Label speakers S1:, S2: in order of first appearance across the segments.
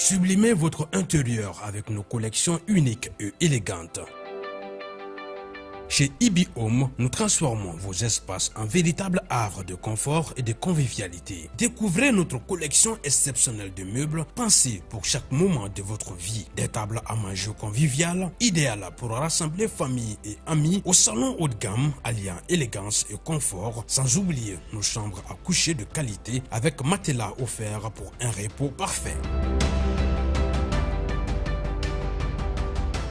S1: Sublimez votre intérieur avec nos collections uniques et élégantes. Chez Ibi Home, nous transformons vos espaces en véritables havres de confort et de convivialité. Découvrez notre collection exceptionnelle de meubles pensés pour chaque moment de votre vie. Des tables à manger conviviales, idéales pour rassembler famille et amis au salon haut de gamme, alliant élégance et confort, sans oublier nos chambres à coucher de qualité avec matelas offert pour un repos parfait.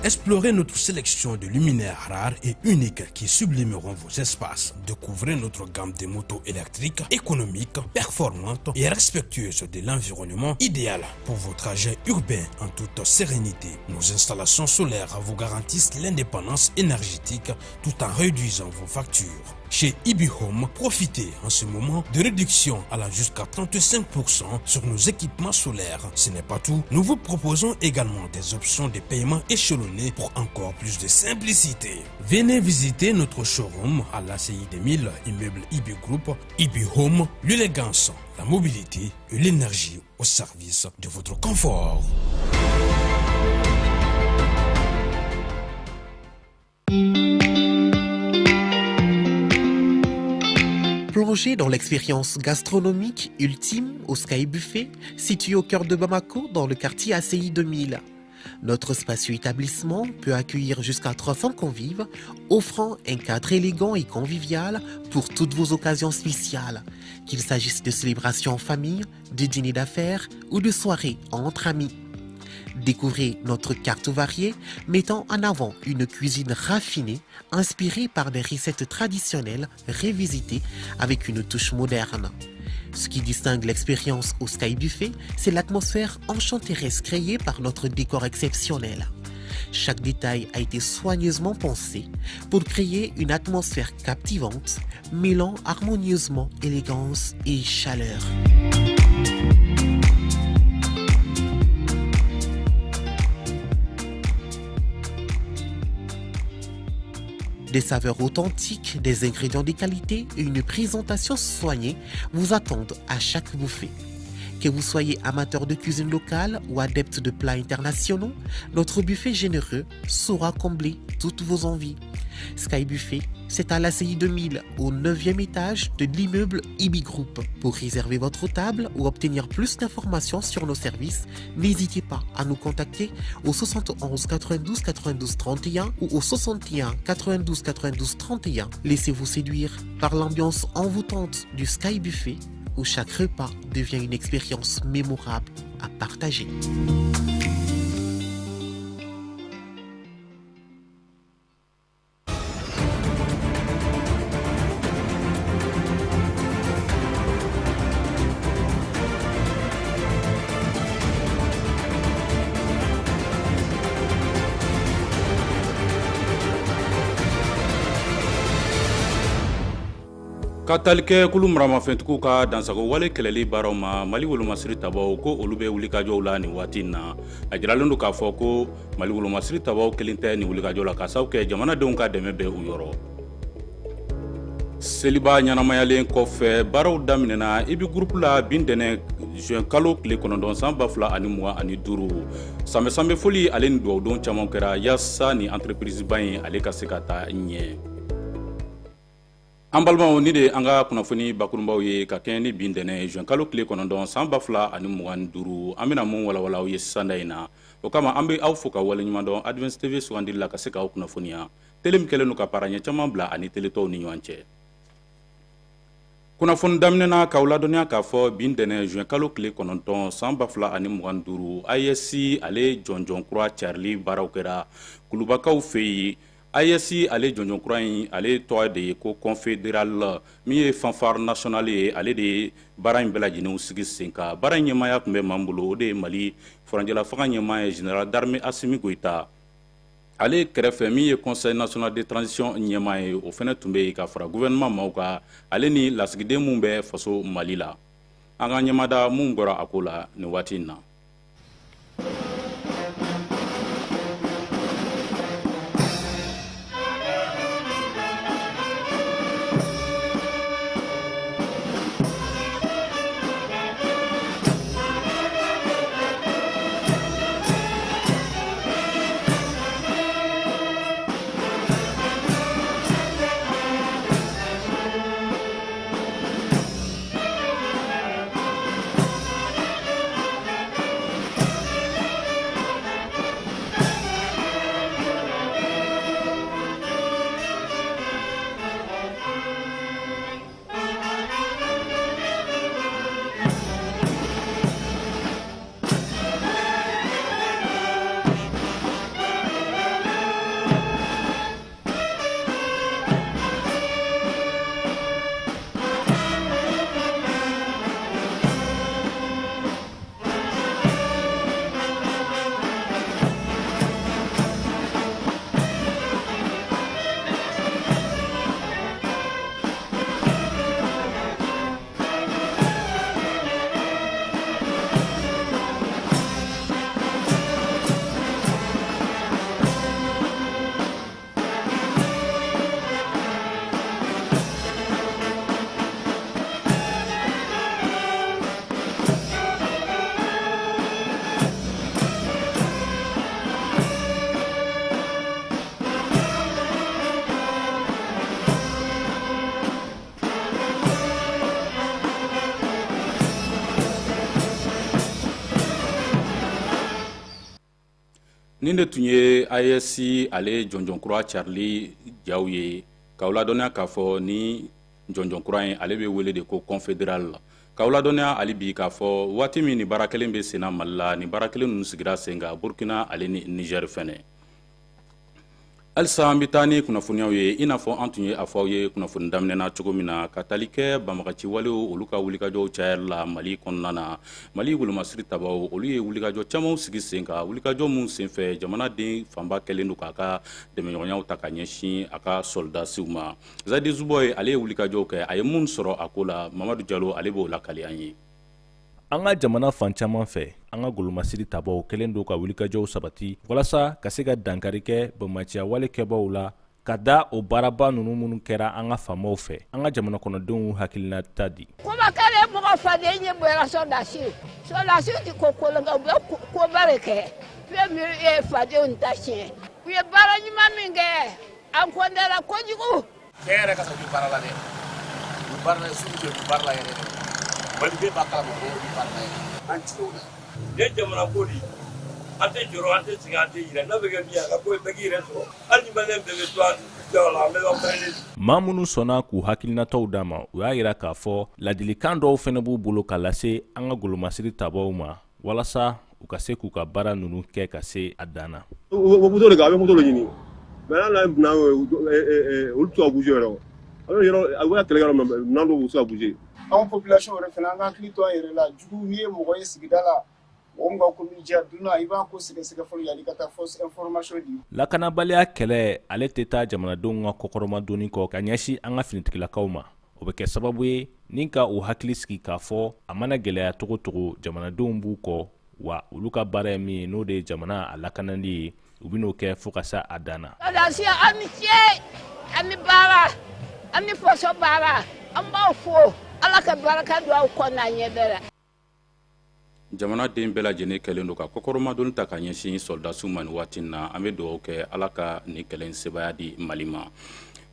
S1: Explorez notre sélection de luminaires rares et uniques qui sublimeront vos espaces. Découvrez notre gamme de motos électriques, économiques, performantes et respectueuses de l'environnement, idéal pour vos trajets urbains en toute sérénité. Nos installations solaires vous garantissent l'indépendance énergétique tout en réduisant vos factures. Chez Ibi Home, profitez en ce moment de réductions allant jusqu'à 35% sur nos équipements solaires. Ce n'est pas tout, nous vous proposons également des options de paiement échelonnées pour encore plus de simplicité. Venez visiter notre showroom à l'ACI 2000, immeuble Ibi Group. Ibi Home, l'élégance, la mobilité et l'énergie au service de votre confort.
S2: Plongez dans l'expérience gastronomique ultime au Sky Buffet, situé au cœur de Bamako, dans le quartier ACI 2000. Notre spacieux établissement peut accueillir jusqu'à 300 convives, offrant un cadre élégant et convivial pour toutes vos occasions spéciales, qu'il s'agisse de célébrations en famille, de dîners d'affaires ou de soirées entre amis. Découvrez notre carte variée mettant en avant une cuisine raffinée inspirée par des recettes traditionnelles revisitées avec une touche moderne. Ce qui distingue l'expérience au Sky Buffet, c'est l'atmosphère enchanteresse créée par notre décor exceptionnel. Chaque détail a été soigneusement pensé pour créer une atmosphère captivante, mêlant harmonieusement élégance et chaleur. Des saveurs authentiques, des ingrédients de qualité et une présentation soignée vous attendent à chaque bouffée. Que vous soyez amateur de cuisine locale ou adepte de plats internationaux, notre buffet généreux saura combler toutes vos envies. Sky Buffet, c'est à l'ACI 2000, au 9e étage de l'immeuble Ibi Group. Pour réserver votre table ou obtenir plus d'informations sur nos services, n'hésitez pas à nous contacter au 71 92 92 31 ou au 61 92 92 31. Laissez-vous séduire par l'ambiance envoûtante du Sky Buffet où chaque repas devient une expérience mémorable à partager.
S3: Ka tali kɛ kulu maramafɛntigiw ka dansago wale kɛlɛli baaraw ma, Mali wolomasiri tabaw ko olu bɛ wulikajɔw la nin waati in na. A jiralen don k'a fɔ ko Mali wolomasiri tabaw kelen tɛ nin wulikajɔ la, ka sababu kɛ jamanadenw ka dɛmɛ bɛ u yɔrɔ. Seliba ɲɛnamayalen kɔfɛ, baaraw daminɛna Ibi Groupe la bi ntɛnɛn juin kalo tile 9 san 2025. Sanbɛ sanbɛ foli ale ni dugawudon caman kɛra yaasa ni entreprise ba in ale ka se ka taa ɲɛ. An balimaw, ni de an ka kunnafoni bakurunbaw ye ka kɛɲɛ ni bi ntɛnɛn juin kalo tile 9 san 2025. An bɛna mun walawala aw ye sisan da in na, o kama an bɛ aw fo ka waleɲuman dɔn Advance TV sugandili la ka se k'aw kunnafoniya. Tele min kɛlen don ka para ɲɛ caman bila ani tele tɔw ni ɲɔgɔn cɛ. Kunnafoni daminɛna k'aw ladɔnniya k'a fɔ bi ntɛnɛn juin kalo tile 9 san 2025, AES ale jɔnjɔn kura carili baaraw kɛra Kulubakaw fɛ yen. AES ale jɔnjɔn kura in ale tɔgɔ de ye ko confédéral, min ye fanfare nationale ye, ale de ye baara in bɛɛ lajɛlen sigi sen kan. Baara in ɲɛmaaya tun bɛ maa min bolo, o de ye Mali furancɛla fanga ɲɛmaa ye, général d'armée Assimi Goïta. Ale kɛrɛfɛ, min ye Conseil national de transition ɲɛmaa ye, o fana tun bɛ yen ka fara gouvernement maaw kan, ale ni lasigiden mun bɛ faso Mali la. An ka ɲɛmada mun bɔra a ko la nin waati in na. Nin de tun ye AES ale jɔnjɔn kura carili jaw ye. K'aw ladɔnniya k'a fɔ ni jɔnjɔn kura in, ale bɛ wele de ko confédéral. K'aw ladɔnniya hali bi k'a fɔ waati min ni baara kelen bɛ senna Mali la, ni baara kelen ninnu sigira sen kan Burkina ale ni Niger fɛnɛ. Halisa an bɛ taa ni kunnafoniyaw ye. I n'a fɔ an tun ye a fɔ aw ye kunnafoni daminɛ na cogo min na, ka tali kɛ banbagaci walew, olu ka wulikajɔw cayali la Mali kɔnɔna na, Mali wolomasiri tabaw, olu ye wulikajɔ camanw sigi sen kan, wulikajɔ minnu senfɛ jamanaden fanba kɛlen don k'a ka dɛmɛɲɔgɔnyaw ta ka ɲɛsin a ka sɔrɔdasiw ma. Zadi Zuboy, ale ye wulikajɔw kɛ, a ye mun sɔrɔ a ko la, Mamadu Jalo, ale b'o lakali an ye.
S4: An ka jamana fan caman fɛ, an ka golomasiri tabaw kɛlen don ka wulikajɔw sabati walasa ka se ka dankari kɛ banbaanciya wale kɛbaw la. Ka da o baaraba ninnu minnu kɛra an ka faamaw fɛ, an ka jamana kɔnɔdenw hakilina ta di.
S5: Kuma kɛlen mɔgɔ faden ye bɔra sɔrɔdasi, sɔrɔdasi tɛ ko kolon kɛ, u bɛ koba de kɛ. Fɛn min ye fadenw ta tiɲɛ, u ye baara ɲuman min kɛ, an kɔntɛra kojugu.
S6: Cɛ yɛrɛ ka sɔrɔ u bɛ baara la dɛ, u bɛ baara la, sugu cɛ, u bɛ baara la yɛrɛ dɛ. Maliden b'a kalama ko u bɛ baara la yɛrɛ, an ti o la.
S7: Nin ye jamana ko de ye, an tɛ jɔrɔ, an tɛ sɛgɛn, an tɛ yira n'a bɛ kɛ min ye, a ka ko ye, bɛɛ k'i yɛrɛ sɔrɔ. Hali ni maliyɛn bɛɛ bɛ to a jɔ la, an bɛɛ b'an pɛrɛnnen.
S4: Maa minnu sɔnna k'u hakilinataw d'a ma, u y'a yira k'a fɔ ladilikan dɔw fana b'u bolo ka lase an ka golomasiri tabaw ma walasa u ka se k'u ka baara ninnu kɛ ka se a dan na.
S8: O moto de kan, a bɛ moto de ɲini, mais n'a ye minɛn olu tɛ se ka bouger yɛrɛ. O a bɛ yɔrɔ, a bɛ kɛlɛ yɔrɔ min na, minɛn dɔw bɛ se ka bouger.
S9: Anw population yɛrɛ fana, an ka hakili to an yɛrɛ la. Jugu, n'i ye mɔgɔ ye sigida la, mɔgɔ min ka ko b'i diya, dunan, i b'a ko sɛgɛsɛgɛ fɔlɔ yanni ka taa fausse information di.
S4: Lakanabaliya kɛlɛ, ale tɛ taa jamanadenw ka kɔkɔrɔmadonni kɔ ka ɲɛsin an ka finitigilakaw ma. O bɛ kɛ sababu ye ni ka u hakili sigi k'a fɔ a mana gɛlɛya cogo cogo, jamanadenw b'u kɔ, wa olu ka baara ye min ye, n'o de ye jamana a lakanali ye, u bɛn'o kɛ fo ka se a dan na.
S5: Sɔrɔdasi, aw ni ce, aw ni baara, aw ni faso baara. An b'aw fo, Ala ka barika don aw kɔ n'a ɲɛ bɛɛ la.
S3: Jamanaden bɛɛ lajɛlen kɛlen don ka kɔkɔrɔmadonni ta ka ɲɛsin sɔrɔdasiw ma nin waati in na. An bɛ dugawu kɛ, Ala ka nin kɛlɛ in sebaaya di Mali ma.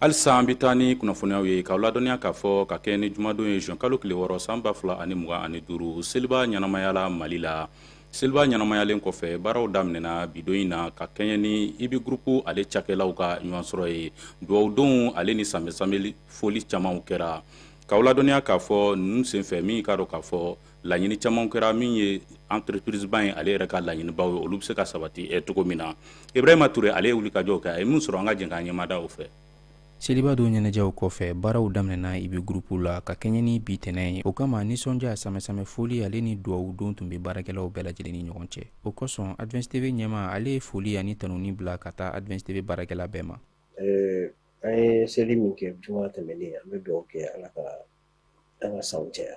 S3: Halisa an bɛ taa ni kunnafoniyaw ye, k'aw ladɔnniya k'a fɔ ka kɛ ni jumadon ye, juin kalo tile 6 san 2025, seliba ɲɛnamayala Mali la. Seliba ɲɛnamayalen kɔfɛ, baaraw daminɛna bidon in na ka kɛɲɛ ni Ibi Groupe ale cakɛlaw ka ɲɔgɔn sɔrɔ ye. Dugawudonw ale ni sanbɛ sanbɛ foli camanw kɛra. K'aw ladɔnniya k'a fɔ ninnu senfɛ, min k'a dɔn k'a fɔ laɲini caman kɛra, min ye entreprise ba in ale yɛrɛ ka laɲinibaw ye, olu bɛ se ka sabati cogo min na. Ibrahima Ture, ale ye wulikajɔw kɛ, a ye min sɔrɔ, an ka jɛ k'an ɲɛmada o fɛ.
S10: Seliba don ɲɛnajɛw kɔfɛ, baaraw daminɛna Ibi Groupe la ka kɛɲɛ ni bi tɛnɛ ye. O kama, nisɔndiya, samɛsamɛ foli ale ni duwawu don tun bɛ baarakɛlaw bɛɛ lajɛlen ni ɲɔgɔn cɛ. O kosɔn, Advance TV ɲɛma, ale ye foli ani tanuni bila ka taa Advance TV baarakɛla bɛɛ ma.
S11: An ye seli min kɛ juma tɛmɛnen, an bɛ dugawu kɛ, Ala ka an ka sanw caya,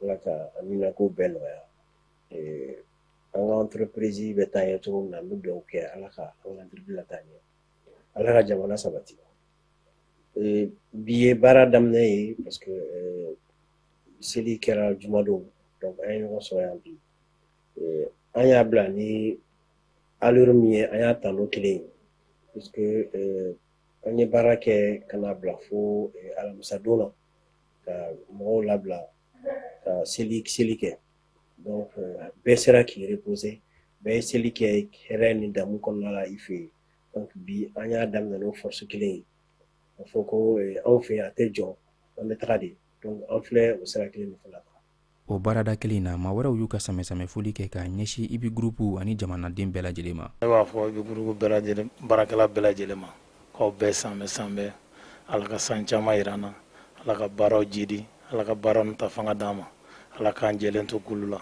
S11: Ala ka an ko bɛɛ nɔgɔya, an ka entreprise bɛ taa ɲɛ cogo min na. An bɛ dugawu kɛ, Ala ka an ka entreprise la taa ɲɛ, Ala ka jamana sabati. Bi ye baara daminɛ ye, parce que seli kɛra jumadon, donc an ye ɲɔgɔn sɔrɔ yan bi. An y'a bila ni allure min ye, an y'a ta n'o kelen ye, parce que an ye baara kɛ ka na bila fo alamisadon na ka mɔgɔw labila ka seli seli kɛ. Donc bɛɛ sera k'i reposer, bɛɛ ye seli kɛ hɛrɛ ni damu kɔnɔna la i fɛ yen. Donc bi, an y'a daminɛ n'o force kelen ye, ka fɔ ko anw fɛ yen a tɛ jɔ, an bɛ taga de. Donc an filɛ o sira kelen de fana kan.
S10: O baarada kelen na, maa wɛrɛw y'u ka samɛsamɛ foli kɛ k'a ɲɛsin Ibi Groupe ani jamanaden bɛɛ lajɛlen ma.
S12: Ne b'a fɔ Ibi Groupe bɛɛ lajɛlen, baarakɛla bɛɛ lajɛlen ma, k'aw bɛɛ sanbɛ sanbɛ, Ala ka san caman yira an na, Ala ka baaraw jidi, Ala ka baaraw ta fanga d'an ma, Ala k'an jɛlen to kulu la,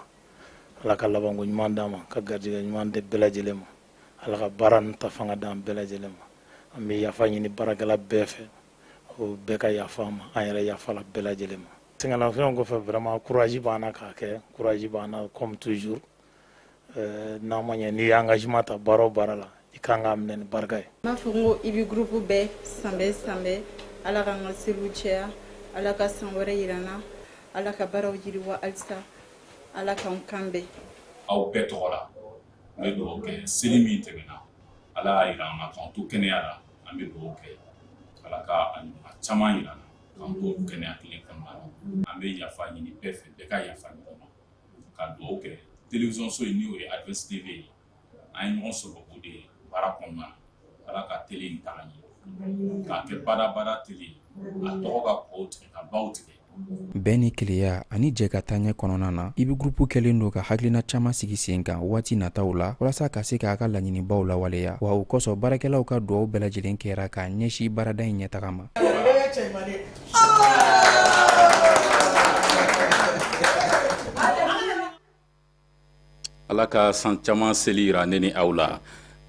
S12: Ala ka labanko ɲuman d'an ma, ka garijɛgɛ ɲuman di bɛɛ lajɛlen ma, Ala ka baara ninnu ta fanga d'an bɛɛ lajɛlen ma. An bɛ yafa ɲini baarakɛla bɛɛ fɛ, o bɛɛ ka yafa an ma, an yɛrɛ yafala bɛɛ lajɛlen ma. Sɛgɛnnafiɲɛw kɔfɛ, vraiment courage b'an na k'a kɛ, courage b'an na comme toujours. N'an ma ɲɛ, n'i ye engagement ta baara o baara la, i kan k'a minɛ ni barika ye.
S13: N b'a fɔ n ko Ibi Groupe bɛɛ sanbɛ sanbɛ, Ala k'an ka seliw caya, Ala ka san wɛrɛ yira an na, Ala ka baaraw yiriwa halisa, Ala k'an kan bɛn.
S3: Aw bɛɛ tɔgɔ la, n bɛ dugawu kɛ. Seli min tɛmɛna, Ala y'a yira an na k'an to kɛnɛya la, an bɛ dugawu kɛ, Ala ka a ɲɔgɔnna caman yira an na k'an to kɛnɛya kelen kɔnɔna na. An bɛ yafa ɲini bɛɛ fɛ, bɛɛ ka yafa ɲɔgɔn ma, ka dugawu kɛ télévision so in, n'o ye Advance TV ye. An ye ɲɔgɔn sɔrɔ o de baara kɔnɔna na. Ala ka télé in taga ɲɛ, k'a kɛ badabada télé ye, a tɔgɔ ka kɔw tigɛ ka baw tigɛ.
S10: Bɛn ni keleya ani jɛ ka taaɲɛ kɔnɔna na, Ibi Groupe kɛlen don ka hakilina caman sigi sen kan waati nataw la walasa ka se k'a ka laɲinibaw lawaleya. Wa o kosɔn, baarakɛlaw ka duwawu bɛɛ lajɛlen kɛra k'a ɲɛsin baarada in ɲɛtaga ma.
S3: Ala ka san caman seli yira ne ni aw la.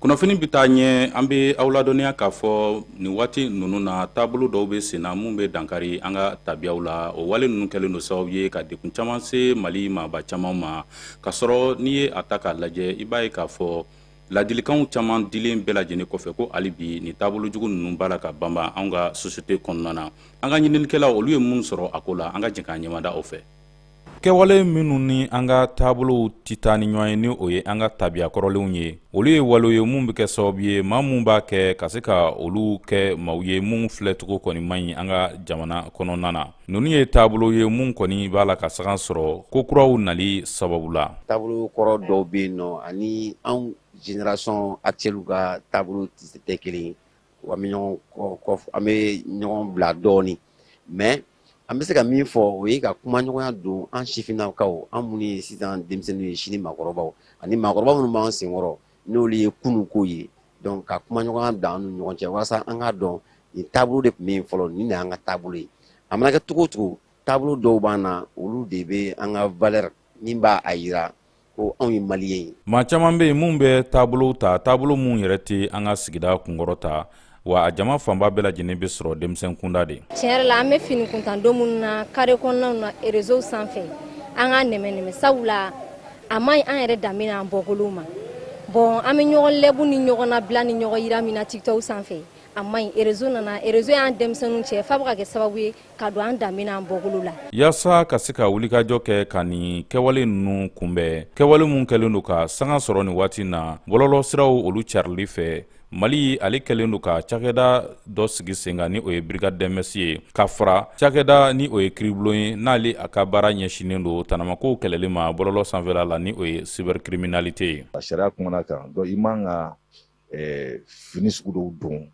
S3: Kunnafoni bɛ taa ɲɛ. An bɛ aw ladɔnniya k'a fɔ nin waati ninnu na, taabolo dɔw bɛ sen na mun bɛ dankari an ka tabiyaw la. O wale ninnu kɛlen don sababu ye ka degun caman se Mali maaba caman ma, k'a sɔrɔ n'i ye a ta k'a lajɛ, i b'a ye k'a fɔ ladilikanw caman dilen bɛɛ lajɛlen kɔfɛ, ko hali bi nin taabolo jugu ninnu b'a la ka banban anw ka société kɔnɔna na. An ka ɲininikɛlaw, olu ye mun sɔrɔ a ko la? An ka jɛ k'an ɲɛmada o fɛ. Kɛwale minnu ni an ka taabolow tɛ taa ni ɲɔgɔn ye, ni o ye an ka tabiya kɔrɔlenw ye, olu ye walew ye mun bɛ kɛ sababu ye maa mun b'a kɛ ka se ka olu kɛ maaw ye mun filɛcogo kɔni man ɲi an ka jamana kɔnɔna na. Ninnu ye taabolo ye mun kɔni b'a la ka sagan sɔrɔ ko kuraw nali sababu la.
S14: Taabolo kɔrɔ dɔw bɛ yen nɔ, ani anw génération actuelle ka taabolo tɛ kelen ye. Wa an bɛ ɲɔgɔn bila dɔɔnin, mais an bɛ se ka min fɔ, o ye ka kumaɲɔgɔnya don an sifinnakaw, an minnu ye sisan denmisɛnninw ye, sini maakɔrɔbaw, ani maakɔrɔba minnu b'an senkɔrɔ, n'olu ye kununko ye. Donc ka kumaɲɔgɔnya don an ni ɲɔgɔn cɛ walasa an k'a dɔn nin taabolo de tun bɛ yen fɔlɔ, nin de y'an ka taabolo ye. A mana kɛ cogo o cogo, taabolo dɔw b'an na, olu de bɛ an ka valeur min b'a a yira ko anw ye malien ye.
S3: Maa caman bɛ yen mun bɛ taabolow ta, taabolo mun yɛrɛ tɛ an ka sigida kunkɔrɔ ta. Wa a jama fanba bɛɛ lajɛlen bɛ sɔrɔ denmisɛn kunda de.
S15: Tiɲɛ yɛrɛ la, an bɛ fini kuntan don minnu na carré kɔnɔnaw na, réseau sanfɛ, an k'a nɛmɛ nɛmɛ, sabula a man ɲi an yɛrɛ danbe n'an bɔkolow ma. Bon, an bɛ ɲɔgɔn lɛbu ni ɲɔgɔn nabila ni ɲɔgɔn yira min na TikTok sanfɛ, a man ɲi. Réseau nana, réseau y'an denmisɛnninw cɛ f'a bɛ ka kɛ sababu ye ka don an danbe n'an bɔkolo la.
S3: Yaasa ka se ka wulikajɔ kɛ ka nin kɛwale ninnu kunbɛn, kɛwale mun kɛlen don ka sanga sɔrɔ nin waati na bɔlɔlɔ siraw olu carili fɛ, Mali ale kɛlen don ka cakɛda dɔ sigi sen kan, ni o ye brigade des mœurs ye, ka fara cakɛda ni o ye kiribulon ye, n'ale a ka baara ɲɛsinnen don tanamakow kɛlɛli ma bɔlɔlɔ sanfɛla la, ni o ye cybercriminalité ye.
S16: Sariya kumana kan, donc i man ka fini sugu dɔw don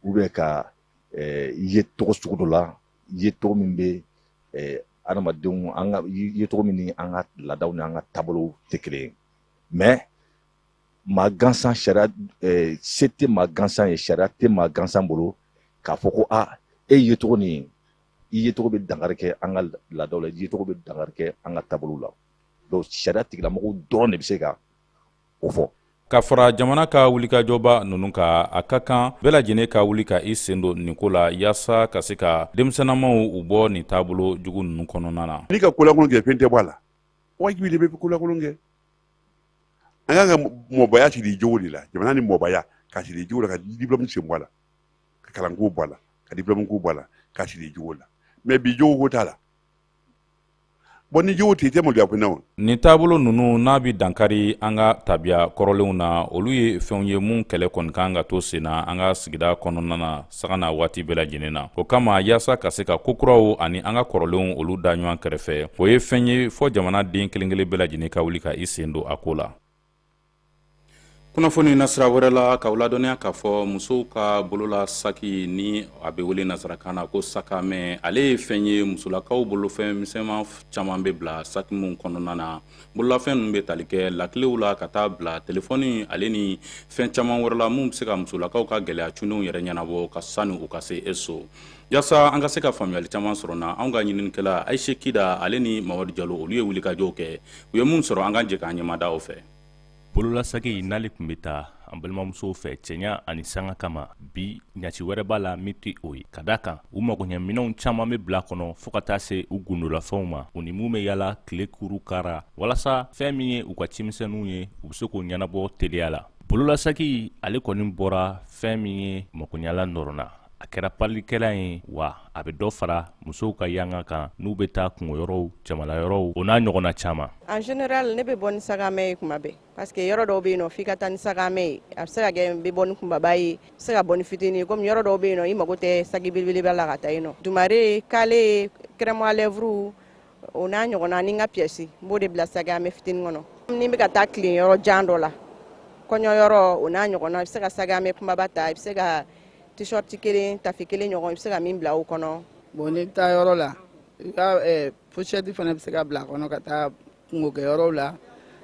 S16: ou bien ka ye tɔgɔ sugu dɔ la, ye tɔgɔ min bɛ adamadenw an ka ye tɔgɔ min ni an ka laadaw ni an ka taabolow tɛ kelen ye. Mais maa gansan, sariya se tɛ maa gansan ye, sariya tɛ maa gansan bolo k'a fɔ ko a e ye cogo nin, i ye cogo bɛ dankari kɛ an ka laadaw la, i ye cogo bɛ dankari kɛ an ka taabolow la. Donc sariya tigilamɔgɔw dɔrɔn de bɛ se ka o fɔ.
S3: Ka fara jamana ka wulikajɔba ninnu kan, a ka kan bɛɛ lajɛlen ka wuli ka i sen don nin ko la yaasa ka se ka denmisɛnnamaw u bɔ nin taabolo jugu ninnu kɔnɔna na.
S17: N'i ka kolankolon kɛ, fɛn tɛ bɔ a la. Wajibi de bɛ kolankolon kɛ. An kan ka mɔbaya siri jogo de la, jamana ni mɔbaya ka siri jogo la, ka diplôme sen bɔ a la, ka kalanko bɔ a la, ka diplôme ko bɔ a la, ka siri jogo la. Mais bi jogo ko t'a la. Bon, ni jogo tɛ, i tɛ maloya fana o.
S3: Nin taabolo ninnu n'a bɛ dankari an ka tabiya kɔrɔlenw na, olu ye fɛnw ye mun kɛlɛ kɔni kan ka to sen na an ka sigida kɔnɔna na sanga na waati bɛɛ lajɛlen na. O kama, yaasa ka se ka kokuraw ani an ka kɔrɔlenw olu da ɲɔgɔn kɛrɛfɛ, o ye fɛn ye fɔ jamana den kelen kelen bɛɛ lajɛlen ka wuli ka i sen don a ko la. Kunnafoni nasira wɛrɛ la, k'aw ladɔnniya k'a fɔ musow ka bolola saki, ni a bɛ wele nasarakan na ko sac à main, ale ye fɛn ye musolakaw bolofɛn misɛnman caman bɛ bila saki mun kɔnɔna na. Bololafɛn ninnu bɛ tali kɛ lakilew la ka taa bila telefɔni ale ni fɛn caman wɛrɛ la mun bɛ se ka musolakaw ka gɛlɛya cunnenw yɛrɛ ɲɛnabɔ ka sani u ka se e so. Yaasa an ka se ka faamuyali caman sɔrɔ na, anw ka ɲininikɛla Ayise Kida ale ni Mamadu Jalo, olu ye wulikajɔw kɛ. U ye mun sɔrɔ, an ka jɛ k'an ɲɛmada o fɛ.
S4: Bololasaki n'ale tun bɛ taa an balimamusow fɛ cɛɲa ani sanga kama, bi ɲaci wɛrɛ b'a la min tɛ o ye, ka da kan u magoɲɛminɛnw caman bɛ bila kɔnɔ fɔɔ ka taa se u gundolafɛnw ma, u ni mun bɛ yala tile kuru kara, walasa fɛn min ye u ka cimisɛnninw ye, u bɛ se k'o ɲɛnabɔ teliya la. Bololasaki ale kɔni bɔra fɛn min ye magoɲala nɔrɔ na, a kɛra palikɛla ye, wa a bɛ dɔ fara musow ka yanga kan n'u bɛ taa kungoyɔrɔw, jamalayɔrɔw, o n'a ɲɔgɔnna caman.
S18: En général, ne bɛ bɔ ni sac à main ye kuma bɛɛ, parce que yɔrɔ dɔw bɛ yen nɔ, f'i ka taa ni sac à main ye. A bɛ se ka kɛ n bɛ bɔ ni kunbaba ye, n bɛ se ka bɔ ni fitinin ye, komi yɔrɔ dɔw bɛ yen nɔ, i mago tɛ saki belebeleba la ka taa yen nɔ. Dumare, kale, crème à lèvres, o n'a ɲɔgɔnna, ni n ka pièce, n b'o de bila sac à main fitinin kɔnɔ. Ni n bɛ ka taa tilen yɔrɔ jan dɔ la, Kɔɲɔyɔrɔ o n'a ɲɔgɔnna, i bɛ se ka sac à main kunbaba ta, i bɛ se ka t-shirt kelen, tafe kelen ɲɔgɔn, i bɛ se ka min bila o kɔnɔ.
S19: Bon, n'i bɛ taa yɔrɔ la, i ka pochette fana bɛ se ka bila a kɔnɔ ka taa kungokɛyɔrɔw la,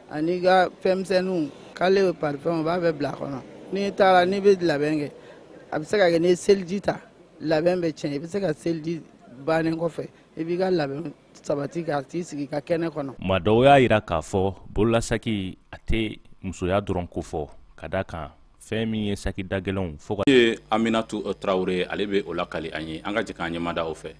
S19: ani ka fɛnmisɛnninw k'ale parfum, o b'a bɛɛ bila a kɔnɔ. N'i taara, n'i bɛ labɛn kɛ, a bɛ se ka kɛ n'i ye seliji ta, labɛn bɛ tiɲɛ. I bɛ se ka seliji bannen kɔfɛ, i b'i ka labɛn sabati ka t'i sigi ka kɛnɛ kɔnɔ.
S4: Maa dɔw y'a jira k'a fɔ bololasaki a tɛ musoya dɔrɔn ko fɔ, ka da kan fɛn min ye saki dagɛlɛnw fo ka
S3: ye. Aminatu Tarawele, ale bɛ o lakali an ye. An ka jɛ k'an ɲɛmada o fɛ.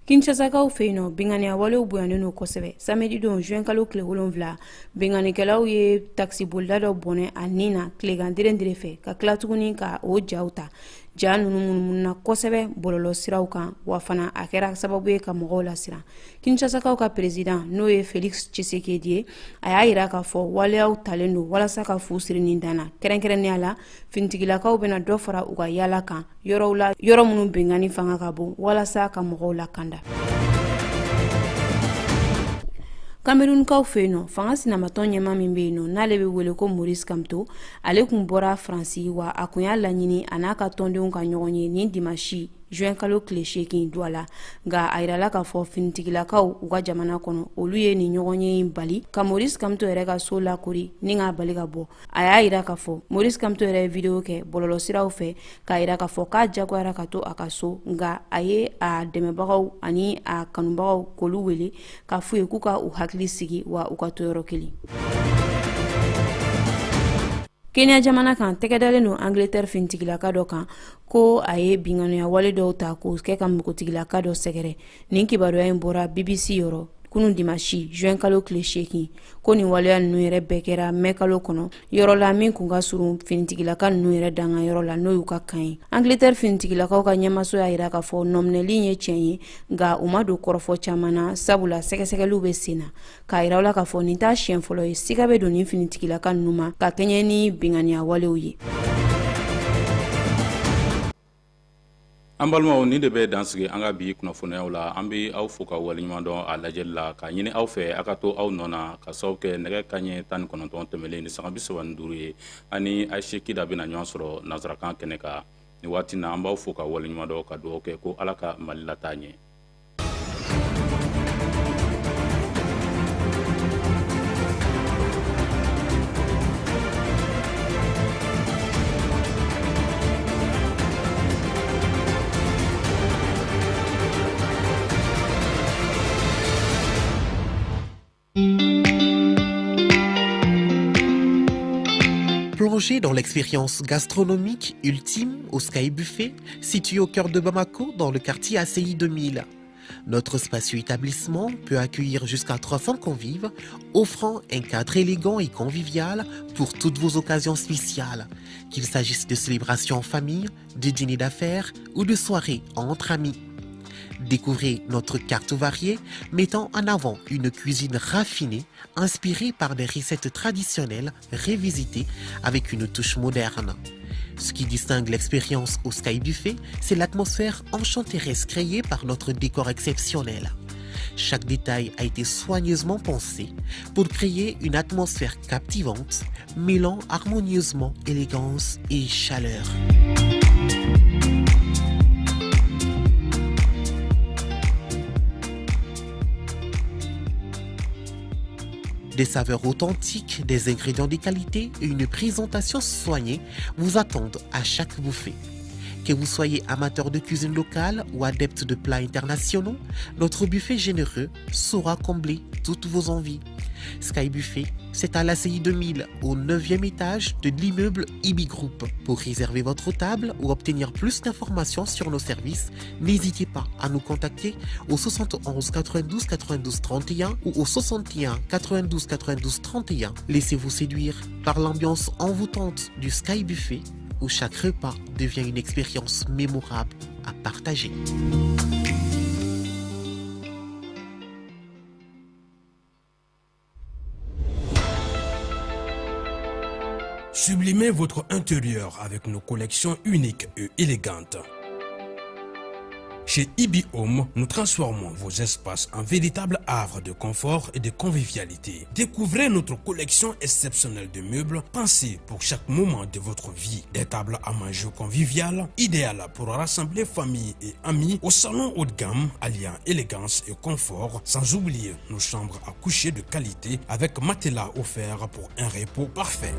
S20: Kinshasakaw fɛ yen nɔ, binkanniya walew bonyanen don kosɛbɛ. Samedi don, juin kalo tile 7, binkannikɛlaw ye takisibolila dɔ bɔnɛ a ni na tilegan derendere fɛ, ka tila tuguni ka o jaw ta. Ja ninnu munumununa kosɛbɛ bɔlɔlɔ siraw kan, wa fana a kɛra sababu ye ka mɔgɔw lasiran. Kinshasakaw ka perezidan, n'o ye Felix Tshisekedi ye, a y'a yira k'a fɔ waleyaw talen don walasa ka fu siri nin dan na. Kɛrɛnkɛrɛnnenya la, finitigilakaw bɛna dɔ fara u ka yaala kan yɔrɔw la, yɔrɔ minnu binkanni fanga ka bon, walasa ka mɔgɔw lakanda. Kamerunkaw fɛ yen nɔ, fanga sinamatɔn ɲɛmaa min bɛ yen nɔ, n'ale bɛ wele ko Maurice Kamto, ale kun bɔra Faransi, wa a kun y'a laɲini a n'a ka tɔndenw ka ɲɔgɔn ye nin dimanche juin kalo tile 8 Douala. Nka a yirala k'a fɔ finitigilakaw u ka jamana kɔnɔ, olu ye nin ɲɔgɔnye in bali, ka Maurice Kamto yɛrɛ ka so lakori ni k'a bali ka bɔ. A y'a yira k'a fɔ Maurice Kamto yɛrɛ ye video kɛ bɔlɔlɔsiraw fɛ k'a yira k'a fɔ k'a jagoyara ka to a ka so, nka a ye a dɛmɛbagaw ani a kanubagaw k'olu wele k'a f'u ye k'u ka u hakili sigi, wa u ka to yɔrɔ kelen. Kenya jamana kan, tɛgɛ dalen don Angleterre finitigilaka dɔ kan ko a ye binkanniya wale dɔw ta k'o kɛ ka npogotigilaka dɔ sɛgɛrɛ. Nin kibaruya in bɔra BBC yɔrɔ kunun dimanche juin kalo tile 8, ko nin waleya ninnu yɛrɛ bɛɛ kɛra mɛ kalo kɔnɔ, yɔrɔ la min kun ka surun finitigilaka ninnu yɛrɛ dankan yɔrɔ la, n'o y'u ka camp ye. Angleterre finitigilakaw ka ɲɛmaso y'a yira k'a fɔ nɔminɛli ye tiɲɛ ye, nka u ma don kɔrɔfɔ caman na, sabula sɛgɛsɛgɛliw bɛ sen na. K'a yira la k'a fɔ nin t'a siɲɛ fɔlɔ ye siga bɛ don nin finitigilaka ninnu ma ka kɛɲɛ ni binkanniya walew ye.
S3: An balimaw, nin de bɛ dansigi an ka bi kunnafoniyaw la. An bɛ aw fo ka waleɲuman dɔn a lajɛli la, k'a ɲini aw fɛ aw ka to aw nɔ na, ka sababu kɛ nɛgɛ kanɲɛ 19 tɛmɛlen ni sanga 35 ye, ani Ayise Kida bɛna ɲɔgɔn sɔrɔ nansarakan kɛnɛ kan. Nin waati na, an b'aw fo ka waleɲuman dɔn, ka dugawu kɛ ko Ala ka Mali lataa ɲɛ.
S2: Plongez dans l'expérience gastronomique ultime au Sky Buffet, situé au cœur de Bamako, dans le quartier ACI 2000. Notre spacieux établissement peut accueillir jusqu'à 300 convives, offrant un cadre élégant et convivial pour toutes vos occasions spéciales, qu'il s'agisse de célébrations en famille, de dîners d'affaires ou de soirées entre amis. Découvrez notre carte variée mettant en avant une cuisine raffinée inspirée par des recettes traditionnelles revisitées avec une touche moderne. Ce qui distingue l'expérience au Sky Buffet, c'est l'atmosphère enchanteresse créée par notre décor exceptionnel. Chaque détail a été soigneusement pensé pour créer une atmosphère captivante, mêlant harmonieusement élégance et chaleur. Des saveurs authentiques, des ingrédients de qualité et une présentation soignée vous attendent à chaque bouffée. Que vous soyez amateur de cuisine locale ou adepte de plats internationaux, notre buffet généreux saura combler toutes vos envies. Sky Buffet, c'est à l'ACI 2000, au 9e étage de l'immeuble IBI Group. Pour réserver votre table ou obtenir plus d'informations sur nos services, n'hésitez pas à nous contacter au 71 92 92 31 ou au 61 92 92 31. Laissez-vous séduire par l'ambiance envoûtante du Sky Buffet, où chaque repas devient une expérience mémorable à partager.
S1: Sublimez votre intérieur avec nos collections uniques et élégantes. Chez Ibi Home, nous transformons vos espaces en véritables havres de confort et de convivialité. Découvrez notre collection exceptionnelle de meubles pensés pour chaque moment de votre vie. Des tables à manger conviviales, idéales pour rassembler famille et amis au salon haut de gamme, alliant élégance et confort, sans oublier nos chambres à coucher de qualité avec matelas offert pour un repos parfait.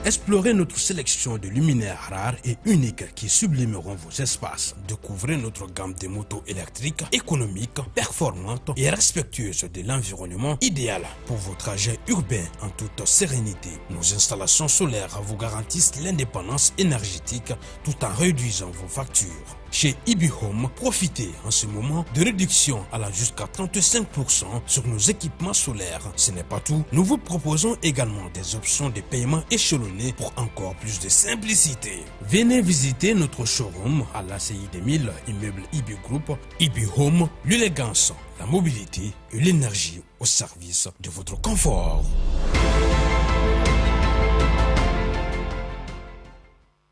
S1: Explorez notre sélection de luminaires rares et uniques qui sublimeront vos espaces. Découvrez notre gamme de motos électriques économiques, performantes et respectueuses de l'environnement, idéal pour vos trajets urbains en toute sérénité. Nos installations solaires vous garantissent l'indépendance énergétique tout en réduisant vos factures. Chez Ibi Home, profitez en ce moment de réductions allant jusqu'à 35% sur nos équipements solaires. Ce n'est pas tout, nous vous proposons également des options de paiement échelonnées pour encore plus de simplicité. Venez visiter notre showroom à l'ACI 2000, immeuble Ibi Group. Ibi Home, l'élégance, la mobilité et l'énergie au service de votre confort.